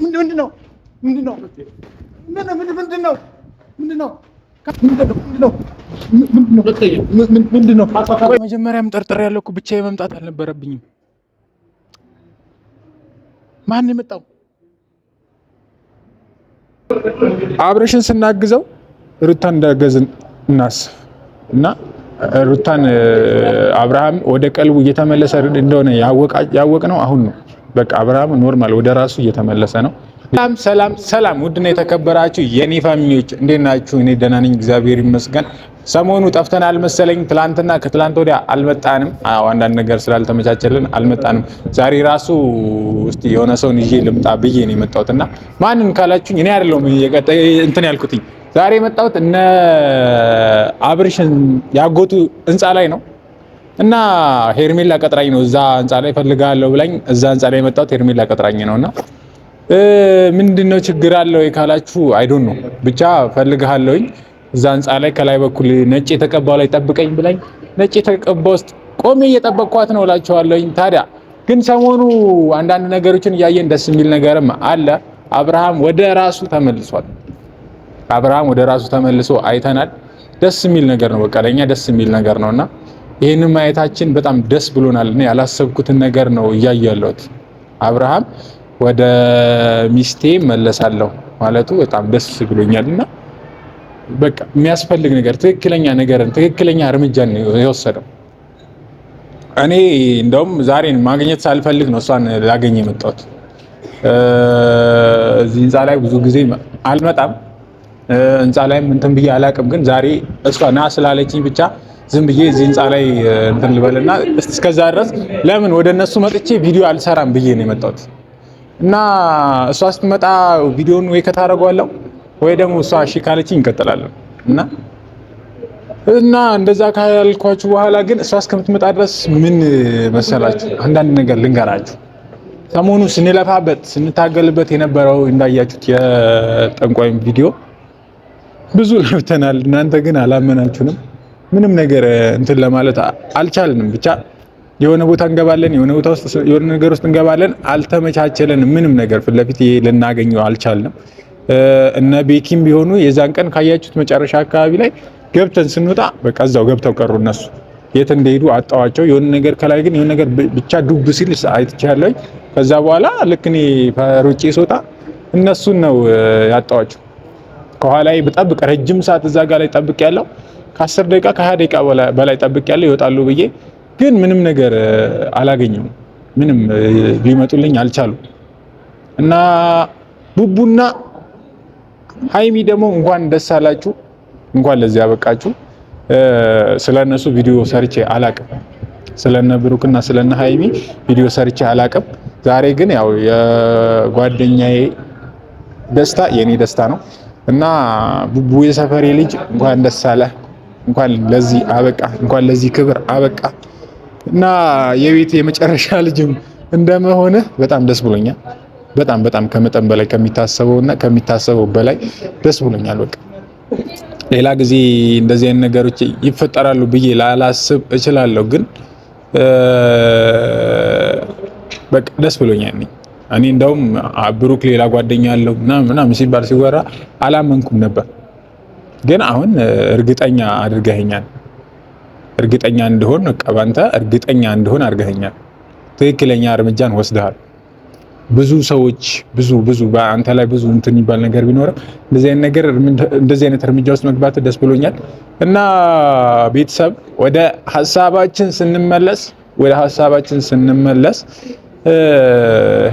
ምንድነው? ምንድነው? ምንድነው? ምንድነው? ምንድነው? ምንድነው? ምንድነው? መጀመሪያም ጠርጥሬ ያለው እኮ ብቻዬን መምጣት አልነበረብኝም። ማን የመጣው? አብረሽን ስናግዘው ሩታን እንዳገዝን እናስብ እና ሩታን አብርሃም ወደ ቀልቡ እየተመለሰ እንደሆነ ያወቅ ነው አሁን ነው። በቃ አብርሃም normal ወደ ራሱ እየተመለሰ ነው። ሰላም ሰላም ሰላም! ውድና የተከበራችሁ የኔ family ዎች እንዴት ናችሁ? እኔ ደህና ነኝ፣ እግዚአብሔር ይመስገን። ሰሞኑ ጠፍተናል መሰለኝ። ትላንትና ከትላንት ወዲያ አልመጣንም። አዎ አንዳንድ ነገር ስላልተመቻቸልን አልመጣንም። ዛሬ ራሱ እስቲ የሆነ ሰውን ይዤ ልምጣ ብዬ ነው የመጣሁት እና ማንን ካላችሁኝ እኔ አይደለሁም እንትን ያልኩትኝ። ዛሬ የመጣሁት እነ አብርሽን ያጎቱ ህንፃ ላይ ነው እና ሄርሜላ ቀጥራኝ ነው እዛ ህንፃ ላይ ፈልጋለሁ ብላኝ እዛ ህንፃ ላይ የመጣሁት ሄርሜላ ቀጥራኝ ነውና ምንድነው ችግር አለው ካላችሁ I don't know ብቻ ፈልግሃለሁኝ እዛ ህንፃ ላይ ከላይ በኩል ነጭ የተቀባው ላይ ጠብቀኝ ብላኝ ነጭ የተቀባው ውስጥ ቆሜ እየጠበቅኳት ነው እላችኋለሁኝ። ታዲያ ግን ሰሞኑ አንዳንድ ነገሮችን እያየን ደስ የሚል ነገርም አለ። አብርሃም ወደ ራሱ ተመልሷል። አብርሃም ወደ ራሱ ተመልሶ አይተናል። ደስ የሚል ነገር ነው። በቃ ለእኛ ደስ የሚል ነገር ነውና ይህንን ማየታችን በጣም ደስ ብሎናል። እኔ ያላሰብኩትን ነገር ነው እያየሁ ያለሁት። አብርሃም ወደ ሚስቴ መለሳለሁ ማለቱ በጣም ደስ ብሎኛል እና በቃ የሚያስፈልግ ነገር ትክክለኛ ነገርን ትክክለኛ እርምጃን የወሰደው። እኔ እንደውም ዛሬን ማግኘት ሳልፈልግ ነው እሷን ላገኝ የመጣሁት። እዚህ ህንፃ ላይ ብዙ ጊዜ አልመጣም፣ ህንፃ ላይም እንትን ብዬ አላቅም። ግን ዛሬ እሷ ና ስላለችኝ ብቻ ዝም ብዬ እዚህ ህንፃ ላይ እንትን ልበልና እስከዛ ድረስ ለምን ወደ እነሱ መጥቼ ቪዲዮ አልሰራም ብዬ ነው የመጣሁት። እና እሷ ስትመጣ ቪዲዮን ወይ ከታረገዋለሁ ወይ ደግሞ እሷ እሺ ካለችኝ እንቀጥላለን። እና እንደዛ ካልኳችሁ በኋላ ግን እሷ እስከምትመጣ ድረስ ምን መሰላችሁ አንዳንድ ነገር ልንገራችሁ። ሰሞኑ ስንለፋበት ስንታገልበት የነበረው እንዳያችሁት የጠንቋይም ቪዲዮ ብዙ ለፍተናል። እናንተ ግን አላመናችሁንም። ምንም ነገር እንትን ለማለት አልቻልንም። ብቻ የሆነ ቦታ እንገባለን፣ የሆነ ቦታ ውስጥ የሆነ ነገር ውስጥ እንገባለን። አልተመቻቸለንም። ምንም ነገር ፊት ለፊት ልናገኘው አልቻልንም። እነ ቤኪም ቢሆኑ የዛን ቀን ካያችሁት መጨረሻ አካባቢ ላይ ገብተን ስንወጣ በቃ እዛው ገብተው ቀሩ። እነሱ የት እንደሄዱ አጣዋቸው። የሆነ ነገር ከላይ ግን የሆነ ነገር ብቻ ዱብ ሲል አይቻለሁ። ከዛ በኋላ ልክ እኔ ሩጬ ስወጣ እነሱን ነው ያጣዋቸው። ከኋላዬ ብጠብቅ ረጅም ሰዓት እዛ ጋር ላይ ጠብቅ ያለው ከ10 ደቂቃ ከ20 ደቂቃ በላይ ጠብቅ ያለው ይወጣሉ ብዬ ግን ምንም ነገር አላገኘሁም። ምንም ሊመጡልኝ አልቻሉ እና ቡቡና ሀይሚ ደግሞ እንኳን ደስ አላችሁ፣ እንኳን ለዚህ ያበቃችሁ። ስለነሱ ቪዲዮ ሰርቼ አላቅም። ስለነ ብሩክና ስለነ ሀይሚ ቪዲዮ ሰርቼ አላቅም። ዛሬ ግን ያው የጓደኛዬ ደስታ የኔ ደስታ ነው እና ቡቡ የሰፈሬ ልጅ እንኳን ደስ አለ፣ እንኳን ለዚህ አበቃ፣ እንኳን ለዚህ ክብር አበቃ እና የቤት የመጨረሻ ልጅም እንደመሆንህ በጣም ደስ ብሎኛል። በጣም በጣም ከመጠን በላይ ከሚታሰበውና ከሚታሰበው በላይ ደስ ብሎኛል። በቃ ሌላ ጊዜ እንደዚህ አይነት ነገሮች ይፈጠራሉ ብዬ ላላስብ እችላለሁ፣ ግን በቃ ደስ ብሎኛል። እኔ እንደውም ብሩክ ሌላ ጓደኛ አለው ምናምን ምናምን ሲባል ሲወራ አላመንኩም ነበር፣ ግን አሁን እርግጠኛ አድርገኸኛል። እርግጠኛ እንደሆን በቃ ባንተ እርግጠኛ እንደሆን አድርገኸኛል። ትክክለኛ እርምጃን ወስደሃል። ብዙ ሰዎች ብዙ ብዙ በአንተ ላይ ብዙ እንትን የሚባል ነገር ቢኖርም እንደዚህ አይነት ነገር እንደዚህ አይነት እርምጃ ውስጥ መግባት ደስ ብሎኛል። እና ቤተሰብ ወደ ሀሳባችን ስንመለስ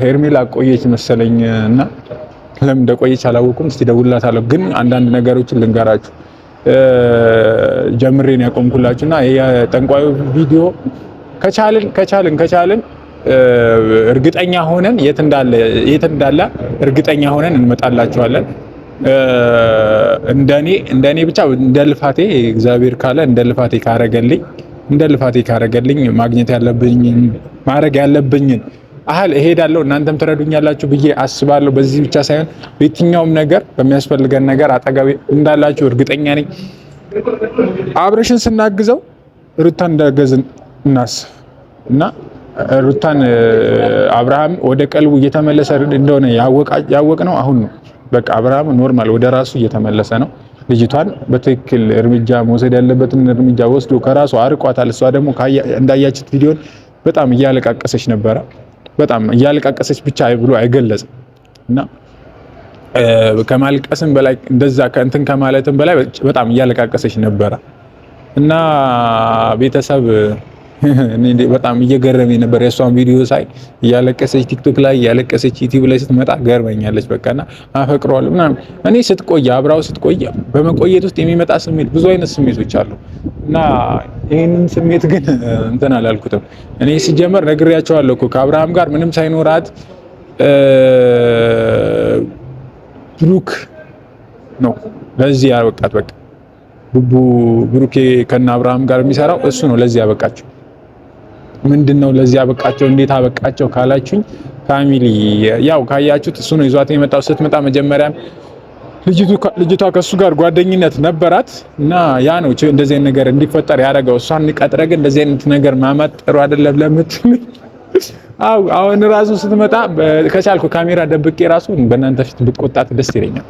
ሄርሜላ ቆየች መሰለኝ እና ለምን እንደቆየች አላወኩም። እስቲ ደውልላታለሁ። ግን አንዳንድ ነገሮችን ልንገራችሁ ጀምሬን ያቆምኩላችሁ እና የጠንቋዩ ቪዲዮ ከቻልን እርግጠኛ ሆነን የት እንዳለ እርግጠኛ ሆነን እንመጣላችኋለን። እንደኔ ብቻ እንደ ልፋቴ እግዚአብሔር ካለ እንደ ልፋቴ ካረገልኝ ማግኘት ያለብኝን ማድረግ ያለብኝን አህል እሄዳለሁ። እናንተም ትረዱኛላችሁ ብዬ አስባለሁ። በዚህ ብቻ ሳይሆን በየትኛውም ነገር በሚያስፈልገን ነገር አጠገቤ እንዳላችሁ እርግጠኛ ነኝ። አብርሽን ስናግዘው ሩታን እንዳገዝን እናስብ እና ሩታን አብርሃም ወደ ቀልቡ እየተመለሰ እንደሆነ ያወቅ ነው አሁን ነው። በቃ አብርሃም normal ወደ ራሱ እየተመለሰ ነው። ልጅቷን በትክክል እርምጃ መውሰድ ያለበትን እርምጃ ወስዶ ከራሱ አርቋታል። እሷ ደግሞ እንዳያችት ቪዲዮን በጣም እያለቃቀሰች ነበረ። በጣም እያለቃቀሰች ብቻ ብሎ አይገለጽም እና ከማልቀስም በላይ እንደዛ ከእንትን ከማለትም በላይ በጣም እያለቃቀሰች ነበረ እና ቤተሰብ በጣም እየገረመኝ ነበር የእሷን ቪዲዮ ሳይ፣ እያለቀሰች ቲክቶክ ላይ እያለቀሰች ዩቲዩብ ላይ ስትመጣ ገርመኛለች። በቃና አፈቅረዋለሁ ምናምን። እኔ ስትቆይ አብራው ስትቆይ በመቆየት ውስጥ የሚመጣ ስሜት ብዙ አይነት ስሜቶች አሉ እና ይህንን ስሜት ግን እንትን አላልኩትም። እኔ ሲጀመር ነግሬያቸዋለሁ እኮ ከአብርሃም ጋር ምንም ሳይኖራት ብሩክ ነው ለዚህ ያበቃት። በቃ ቡቡ ብሩኬ ከነ አብርሃም ጋር የሚሰራው እሱ ነው ለዚህ ያበቃቸው። ምንድን ነው ለዚህ አበቃቸው እንዴት አበቃቸው ካላችሁኝ፣ family ያው ካያችሁት እሱ ነው ይዟት የመጣው። ስትመጣ መጀመሪያም ልጅቷ ከእሱ ጋር ጓደኝነት ነበራት እና ያ ነው እንደዚህ አይነት ነገር እንዲፈጠር ያደረገው። እሷን ቀጥረ ግን እንደዚህ አይነት ነገር ማማት ጥሩ አይደለም ለምትሉ፣ አው አሁን ራሱ ስትመጣ ከቻልኩ ካሜራ ደብቄ ራሱ በእናንተ ፊት ብቆጣት ደስ ይለኛል።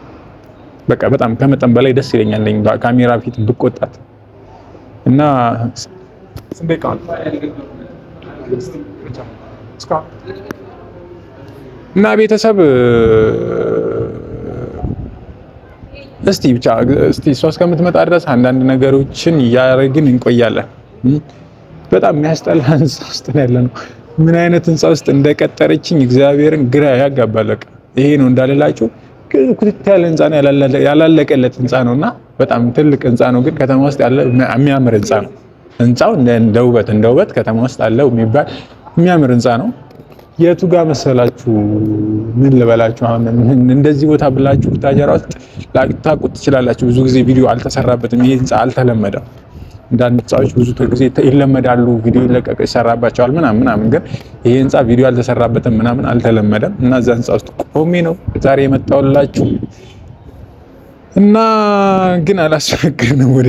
በቃ በጣም ከመጠን በላይ ደስ ይለኛል ካሜራ ፊት ብቆጣት እና እና ቤተሰብ እስቲ ብቻ እስቲ እሷ እስከምትመጣ ድረስ አንዳንድ ነገሮችን እያደረግን እንቆያለን። በጣም የሚያስጠላ ህንፃ ውስጥ ነው ያለነው። ምን አይነት ህንፃ ውስጥ እንደቀጠረችኝ እግዚአብሔርን ግራ ያጋባል። በቃ ይሄ ነው እንዳልላችሁ ኩትት ያለ ህንፃ ነው፣ ያላለቀለት ህንፃ ነው እና በጣም ትልቅ ህንፃ ነው፣ ግን ከተማ ውስጥ ያለ የሚያምር ህንፃ ነው። ህንፃው እንደ ውበት እንደ ውበት ከተማ ውስጥ አለው የሚባል የሚያምር ህንፃ ነው። የቱ ጋር መሰላችሁ? ምን ልበላችሁ? አሁን እንደዚህ ቦታ ብላችሁ ቡታጀራ ውስጥ ላታውቁት ትችላላችሁ። ብዙ ጊዜ ቪዲዮ አልተሰራበትም። ይሄ ህንፃ አልተለመደም። አንዳንድ ህንፃዎች ብዙ ጊዜ ይለመዳሉ፣ ቪዲዮ ይለቀቅ ይሰራባቸዋል ምናምን ምናምን። ግን ይሄ ህንፃ ቪዲዮ አልተሰራበትም ምናምን አልተለመደም። እና እዛ ህንፃ ውስጥ ቆሜ ነው ዛሬ የመጣሁላችሁ እና ግን አላስፈቅድንም ወደ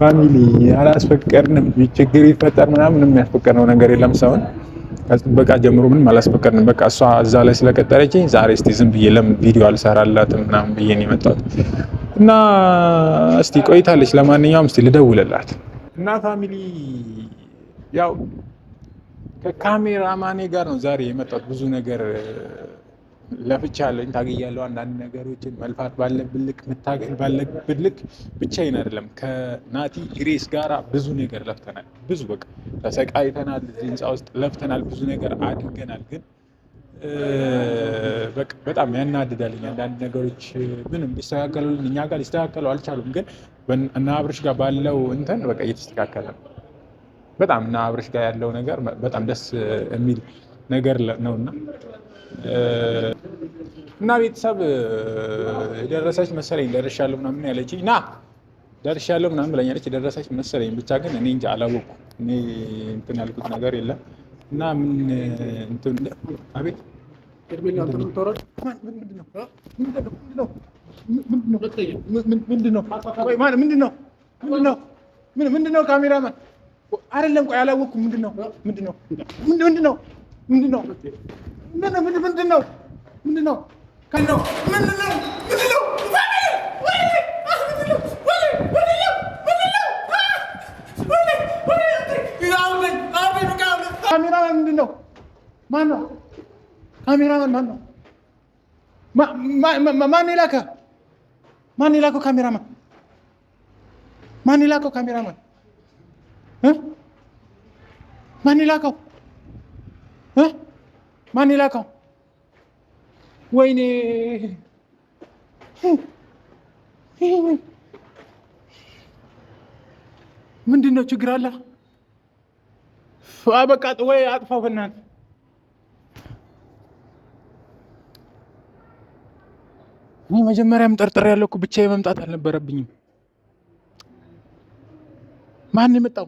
family አላስፈቀድንም። ችግር ይፈጠር ምናምን የሚያስፈቀድነው ነገር የለም። ሰውን ከጥበቃ ጀምሮ ምንም አላስፈቀድንም። በቃ እሷ እዛ ላይ ስለቀጠረችኝ ዛሬ እስቲ ዝም ብዬ ለምን ቪዲዮ አልሰራላትም ምናምን ብዬ ነው የመጣሁት እና እስቲ ቆይታለች። ለማንኛውም እስቲ ልደውልላት እና family ያው ከካሜራማኔ ጋር ነው ዛሬ የመጣሁት። ብዙ ነገር ለፍቻለሁ፣ ታግያለሁ። አንዳንድ ነገሮችን መልፋት ባለብን ልክ መታገል ባለብን ልክ ብቻዬን አይደለም፣ ከናቲ ግሬስ ጋራ ብዙ ነገር ለፍተናል። ብዙ በቃ ተሰቃይተናል። እዚህ ህንፃ ውስጥ ለፍተናል፣ ብዙ ነገር አድርገናል። ግን በቃ በጣም ያናድዳልኝ አንዳንድ ነገሮች ምንም ሊስተካከሉልን እኛ ጋር ሊስተካከሉ አልቻሉም። ግን እና አብርሽ ጋር ባለው እንትን በቃ እየተስተካከለ ነው። በጣም እና አብርሽ ጋር ያለው ነገር በጣም ደስ የሚል ነገር ነውና እና ቤተሰብ የደረሰች መሰለኝ ደርሻለሁ ምናምን ያለችኝ ና ደርሻለሁ ምናምን ብለኛለች። የደረሰች መሰለኝ ብቻ ግን እኔ እንጃ አላወኩም። እኔ እንትን ያልኩት ነገር የለም እና ምን እንትን አቤት ምንድን ነው ካሜራማን አይደለም። ቆይ አላወኩም። ምንድን ነው ምንድን ነው ምንድን ነው ምንድን ነው ምንድን ነው ምንድን ነው ካሜራማን ምንድን ነው? ማን ነው ካሜራማን? ማን ነው? ማን የላከ? ማን የላከው ካሜራማን? ማን የላከው ካሜራማን? ማን የላከው? ማን የላከው? ወይኔ ምንድን ነው ችግር አለ? በቃ ወይ አጥፋው በእናትህ። እኔ መጀመሪያም ጠርጥሬ ያለው እኮ ብቻዬን መምጣት አልነበረብኝም። ማን የመጣው?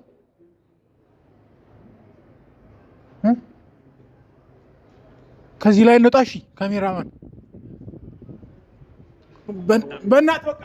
ከዚህ ላይ እንውጣ። እሺ ካሜራማን በእናትህ በቃ